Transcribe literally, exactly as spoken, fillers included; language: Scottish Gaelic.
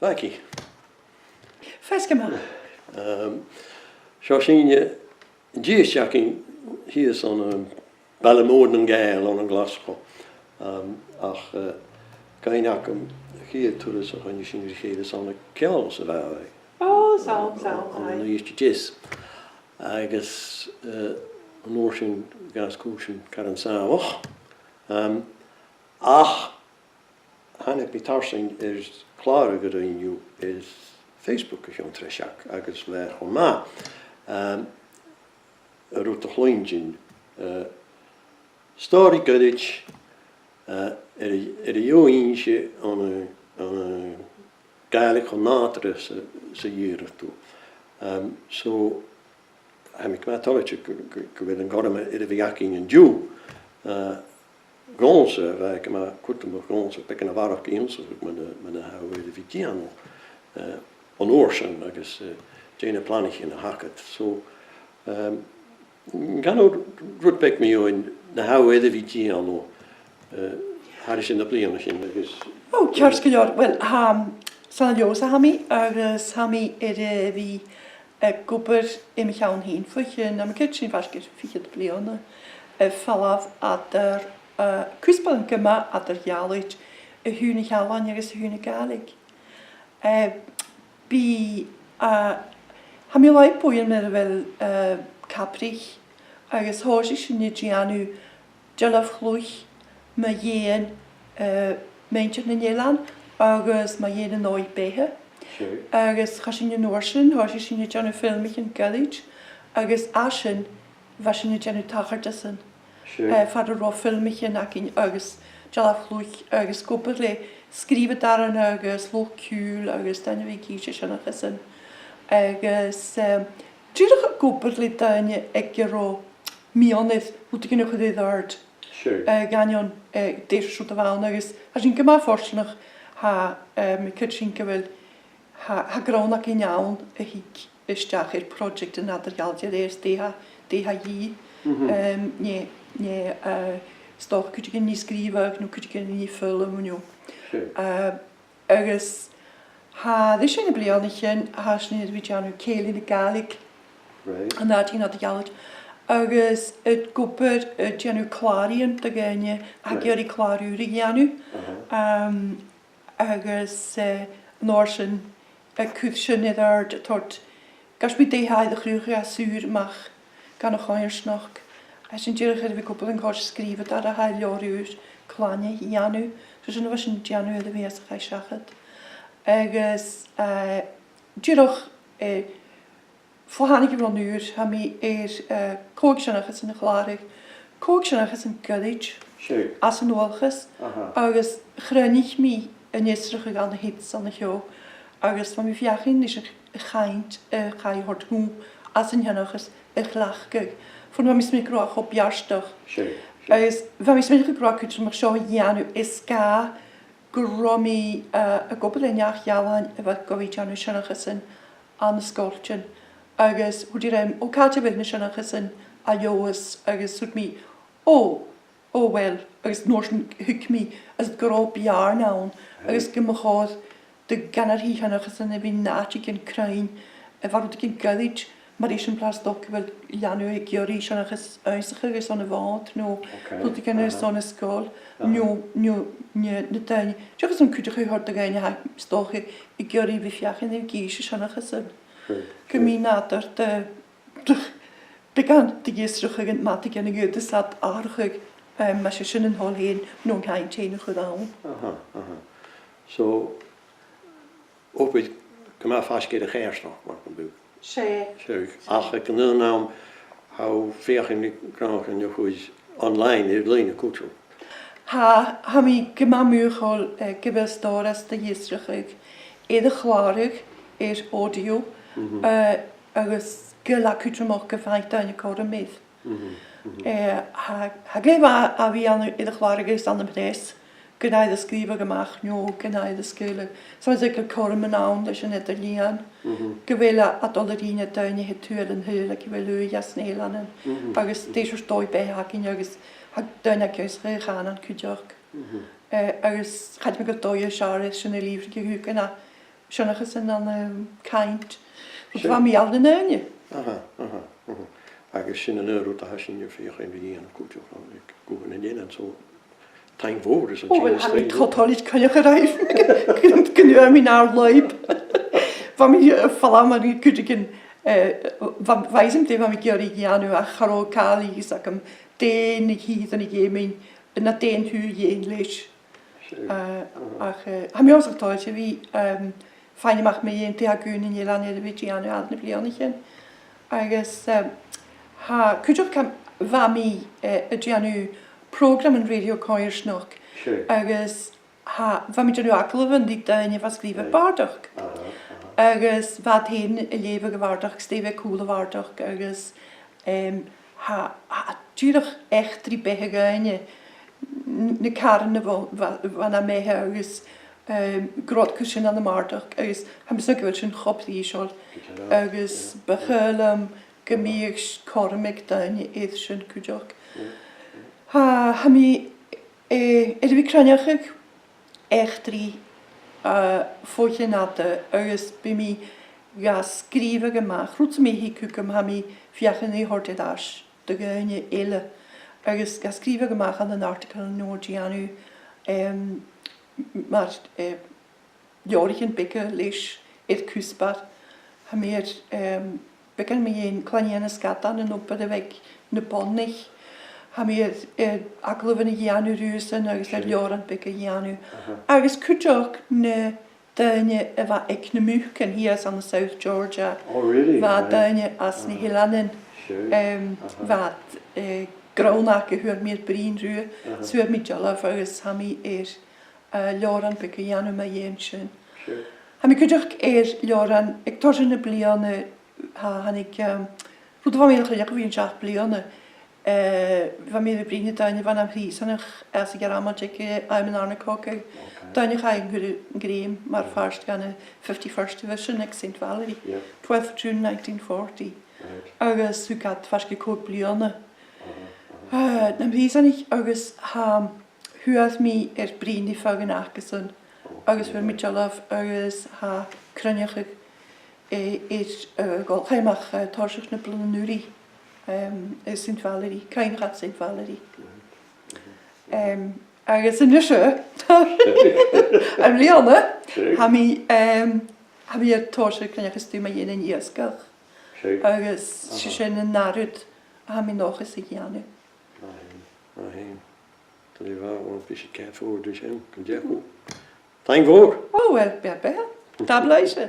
Bheathaichidh. Feasgar math. Ehm, seo sinn, eh, an dithis againn shìos ann am baile mòr nan Gàidheal ann an Glaschu. Ehm, ach, eh, cuimhne agam a' chiad turas a choinnich sinn ri chèile 's ann aig Ceòlas a bha e. Ò, 's ann, 's ann, ann an aye. Uibhist a Deas. Agus, eh, an uair sin dh'fhàs cùisean car sàmhach. Ehm, ach thàinig mi tarsainn air clàradh a rinn thu air Facebook o chionn treis agus bha e cho math. Ehm, rud a chluinntinn, eh, stòiridh ghoirid, eh, air a, air a dheagh innse ann an, ann an Gàidhlig cho nàdarra 's a, 's a dh'iarradh tu. Ehm, so, tha mi gu math toilichte gu, gu, gu bheil an cothrom air a bhith againn an-diugh, eh, dhòmhsa, bha e gu math cudromach dhòmhsa beagan a bharrachd ionnsachadh mu na, mu na tha thu air a bhith dèanamh, eh, an uair sin agus, eh, dè na planaichean a th' agad. So, ehm, an canadh tu rud beag mu dheidhinn na tha thu air a bhith dèanamh, eh, thairis air na bliadhnaichean agus... Ò, ceart gu leòr. Uill, tha, 's ann à Leòdhas a tha mi, agus tha mi air a bhith, eh, ag obair air mo cheann fhìn bho chionn, nam chuid sin, faisg air fichead bliadhna, a' falbh eadar, eh, cuspairean gu math eadar-dhealaichte, a thaobh na h-ealain agus a thaobh na Gàidhlig. Eh, bidh, eh, tha mi a' lorg buidheann mar a bheil, eh, Capraich, agus thòisich sinn a' dèanamh dealbh-chluich mu dheidhinn, eh, muinntir nan eilean agus mu dheidhinn an dòigh-beatha. Sure. Agus chaidh sinn an uair sin, thòisich sinn a' dèanamh filmichean goirid, agus à sin bha sinn a' dèanamh tachartasan. Sure. Eh, far an robh filmichean againn agus dealbh-chluich agus ag obair le sgrìobhadairean agus luchd-ciùil agus daoine a bha ag innse seanchasan. Agus, ehm, dìreach ag obair le daoine aig an robh miann air rudeigin a chur air adhart. Sure. Eh, gu h-àraidh, eh, dè seòrsa rud a bh' ann agus tha sinn gu math fortanach, tha, eh, mi a' creidsinn gu bheil, tha, tha grunn againn ann a thig a-steach air project an eadar-dhealaichte air dè tha, dè tha a dhìth. Mhm. Ehm, no, no, eh, 's dòcha cuideigin a nì sgrìobhadh no cuideigin a nì film no. Sure. Eh, agus tha ris na bliadhnaichean, tha sinn air a bhith a' dèanamh Cèilidh na Gàidhlig. Right. An àite an eadar-dhealaichte. Agus ag obair, a' dèanamh clàraidhean do dhaoine a tha ag iarraidh clàr ùr a dhèanamh. Uh-huh. Ehm, agus, eh, an uair sin, a' cur sin air adhart, a' toirt, gabhaidh mi dè tha air a chruthachadh às ùr a-mach dhan a' choimhearsnachd. Tha sinn dìreach air a bhith ag obair an còrr sgrìobhadairean a tha air leabhar ùr cloinne a dhèanamh. So sin a bha sinn a' dèanamh air a' mhìos a chaidh seachad. Agus, eh, dìreach, eh, bho thàinig an rann ùr, tha mi air, eh, còig seanchasan a chlàradh, còig seanchasan goirid às an dualchas, agus chruinnich mi an fhiosrachadh ann a sheo 's ann a sheo, agus bha mi a' feuchainn ris a' ch-, a' chainnt, eh, a chaidh a thoirt dhomh às an t-seanchas a chleachdadh. Bhon bha mi a' smaoineachadh gun robh e cho beartach. Agus bha mi a' smaoineachadh gun robh e cudromach seo a dhèanamh, is dha gun robh mi, eh, ag obair le neach-ealain a bha gu bhith a' dèanamh seanchasan ann an sgoiltean. Agus thuirt i rium, "Ò, càit a bheil na seanchasan à Leòdhas?" Agus thuirt mi, "Ò, ò, uill," agus an uair sin thuig mi, is gun robh beàrn ann, agus gum bu chòir do dh'aindeoin seanchasan a bhith an àiteigin cruinn, a bha rudeigin goirid, mar eisimpleir 's dòcha gu bheil leanabh ag iarraidh seanchas ionnsachadh airson a' Mhòid, no rudeigin airson an sgoil, no, no, no na daoine. Dìreach airson cuideachadh a thoirt do dhaoine a tha 's dòcha ag iarraidh a bhith a' feuchainn ri bhith ag innse seanchasan. Gum bi nàdar de, de, beagan de dh'fhiosrachadh ann am madainn a dh'fhaodas iad atharrachadh, em, mas e sin an toil fhèin no an cainnt fhèin a chur ann. Aha, aha. So, obair gu math faisg air a' choimhearsnachd, mar gum biodh. 'S e. 'S e. Ach aig an aon àm, tha thu a' feuchainn ri gnothaichean a chur online, air-loidhne cuideachd. Tha, tha mi gu math mothachail, eh, gu bheil stòras de dh'fhiosrachadh air a chlàradh air audio, eh, agus gu bheil e cudromach gum faigh daoine cothrom air. Eh, tha, tha e glè mhath a bhith ann air a chlàradh agus ann am preas, gun aithne sgrìobhadh a-mach no gun aithne sgaoileadh. 'S ann aig a bheil cothrom ann leis an eadar-lìon, gu bheil e a' dol a dh'fheuchainn do dhaoine a tha tuilleadh an t-saoghail aig a bheil ùidh anns na h-eileanan, agus dè seòrsa dòigh-beatha a th' againn agus tha daoine ag ionnsachadh a' chànain cuideachd. Eh, agus chanainn-sa gur dòigh as fheàrr sin a lìbhrigeadh gun a seanchas ann an, um, cainnt. Sure. Bha mi ann an Aibhne. Aha, aha, aha. Agus sin an aon rud a tha sinn a' feuchainn ri dhèanamh cuideachd, ann an, gu h-àraidh an eilean, so taing mhòr airson... Ò, uill, tha mi toilichte coinneachadh ribh. Gun, gun d' fhuair mi an àrd-lùib. Bha mi, eh, a' falbh mar chuideigin, eh, bha, bha fhios agam dè bha mi ag iarraidh a dhèanamh, ach cha robh càil a dh'fhios agam dè na h-ìrean a dh'fheumainn, no dè an t-aon rud a dh'fheumainn leis. Sure. Eh, ach, eh, tha mi uabhasach toilichte a bhith, ehm, faighinn a-mach mu dheidhinn dè tha a' ghàrradh an eilein air a bhith a' dèanamh anns na bliadhnaichean. Agus, ehm, tha, cuideachd, bha mi, eh, a' dèanamh prògram ann an Rèidio Coimhearsnachd. Sure. Agus tha, bha mi a' dèanamh agallamhan do dhaoine a bha a' sgrìobhadh bàrdachd. Aha, aha. Agus bha iad fhèin a' leughadh a' bhàrdachd, 's dè bha cùl a' bhàrdachd, agus, ehm, tha, tha dìreach eachdraidh beatha dhaoine, n-, na càrain a bha, bha, bha na mbeatha agus, ehm, gu robh iad a' cur sin ann am bàrdachd, agus tha mi a' smaoineachadh gu bheil sin cho prìseil, agus bu chaomh leam gum biodh cothrom aig daoine air sin cuideachd. Yeah, yeah. Tha, tha mi, eh, air a bhith a' cruinneachadh eachdraidh, eh, fo chion fhada agus bidh mi ga sgrìobhadh a-mach. Rud sam bith a thig thugam, tha mi a' feuchainn ri thoirt air ais do dhaoine eile. Agus ga sgrìobhadh a-mach ann an article no a dhèanamh, em, mar, eh, leabhraichean beaga leis air cuspair. Tha mi air, em, beagan mu dheidhinn Clann Iain a' Sgadain, an obair a bh' aig na Bonaich. Tha mi air, air agallamhan a dhèanamh riuthasan agus air leabhran beaga a dhèanamh. Aha. Agus cuideachd na daoine a bha aig na mucan shìos ann an South Georgia. Oh, really? Bha daoine às na h-eileanan, em, bha iad, eh, grunn aca a fhuair mi air bruidhinn riutha, 's fhuair mi dealbh agus tha mi air, eh, leabhran beag a dhèanamh mu dheidhinn sin. Sure. Tha mi cuideachd air leabhran aig toiseach na bliadhna, tha, thàinig, em, rud a bha mi air a chruinneachadh bho chionn seachd bliadhna, eh, bha mi air a bhith a' bruidhinn ri daoine a bha nam phrìosanach anns a' Ghearmailt aig, eh, àm an àrna cogaidh. Okay. Daoine a chaidh an grèim mar phàirt dhen fifty-first Division aig Saint Valery, twelfth of June nineteen forty. Right. Agus thug iad faisg air còig bliadhna, eh, nam phrìosanach agus tha, fhuair mi air bruidhinn ri feadhainn acasan agus fhuair mi dealbh agus tha cruinneachadh, eh, air, eh, a dhol, chaidh e a-mach, eh, toiseach na bliadhna an-uiridh, em, air Saint Valery, Cruinneachadh Saint Valery. Em, agus a-nise, am-bliadhna, tha mi, em, tha mi air tòiseachadh cruinneachadh stuth mu dheidhinn an iasgaich. Agus 's e sin an ath rud a tha mi an dòchas a dhèanamh. Aye, aye. Glè mhath, uill, bidh sinn ceart fòrd ri sin, gun deach. Taing mhòr. Ò, uill, beatha, beatha. Tapadh leibhse.